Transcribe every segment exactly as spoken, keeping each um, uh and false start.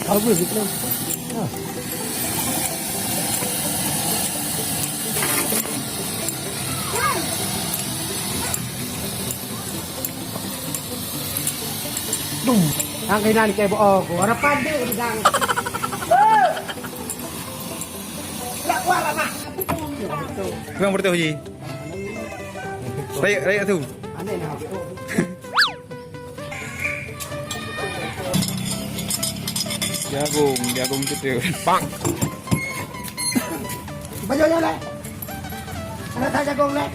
Habis gitu. Nah. Duh, ang kainan keu boh, oh, harapan dia di gang. Eh! Nak kuah lah, Mak. Kurang betul, Ji. Rakyat, rakyat tu. Aneh lah. Jagung, jagung tu tu. Bang. Baju nyoe leh. Ada tak jagung leh?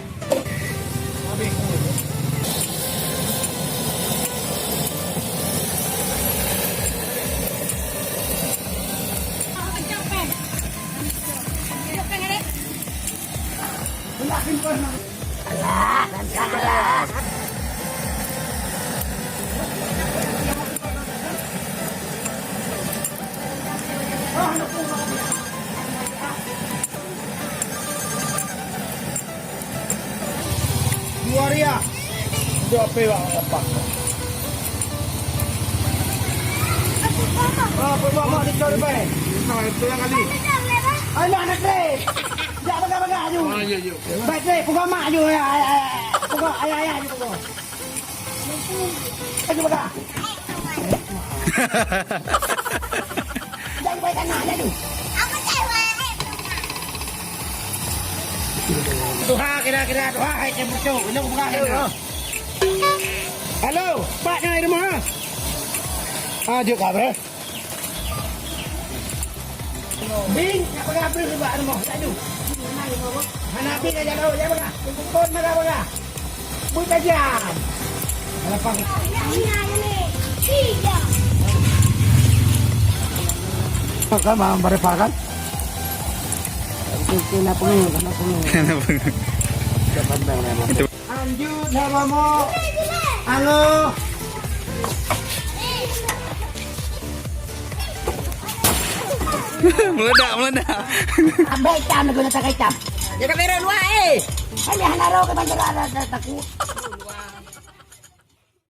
Dua riah. Dua puluh lima. Ah, puluh lima mak di kau, Bai. Nah, itu yang kali. Ayo, anak dek. Jak bagah-bagah aju. Oh, iya, iya. Baik, dek, pukul mak aju, ya, ya, ya. Pukul, ayah, ayah aju pukul. Aju bagah. Jangan buat tanah, aju. Tuha, kira-kira, tuha, hai, cembucu. Ini bukan, ya. Halo, Pak, nyoe di rumoh, ha? Ah, jeuet ka, bre. Bing, nak peugah beuh bak rumoh, laju. Hana bing aja laut, ya, peugah. Kon mara peugah. Beuh tajam. Lapang. Kan, Bang, Bang Rifal, kan? Itu, itu nak pengen, nak pengen. Nak pengen. Anjut lah, Mama. Halo. Meledak, meledak. Ambek cam, guna tak kecam. Jaga merah luar, eh. Kami hana roh ke bantu ada, ada takut.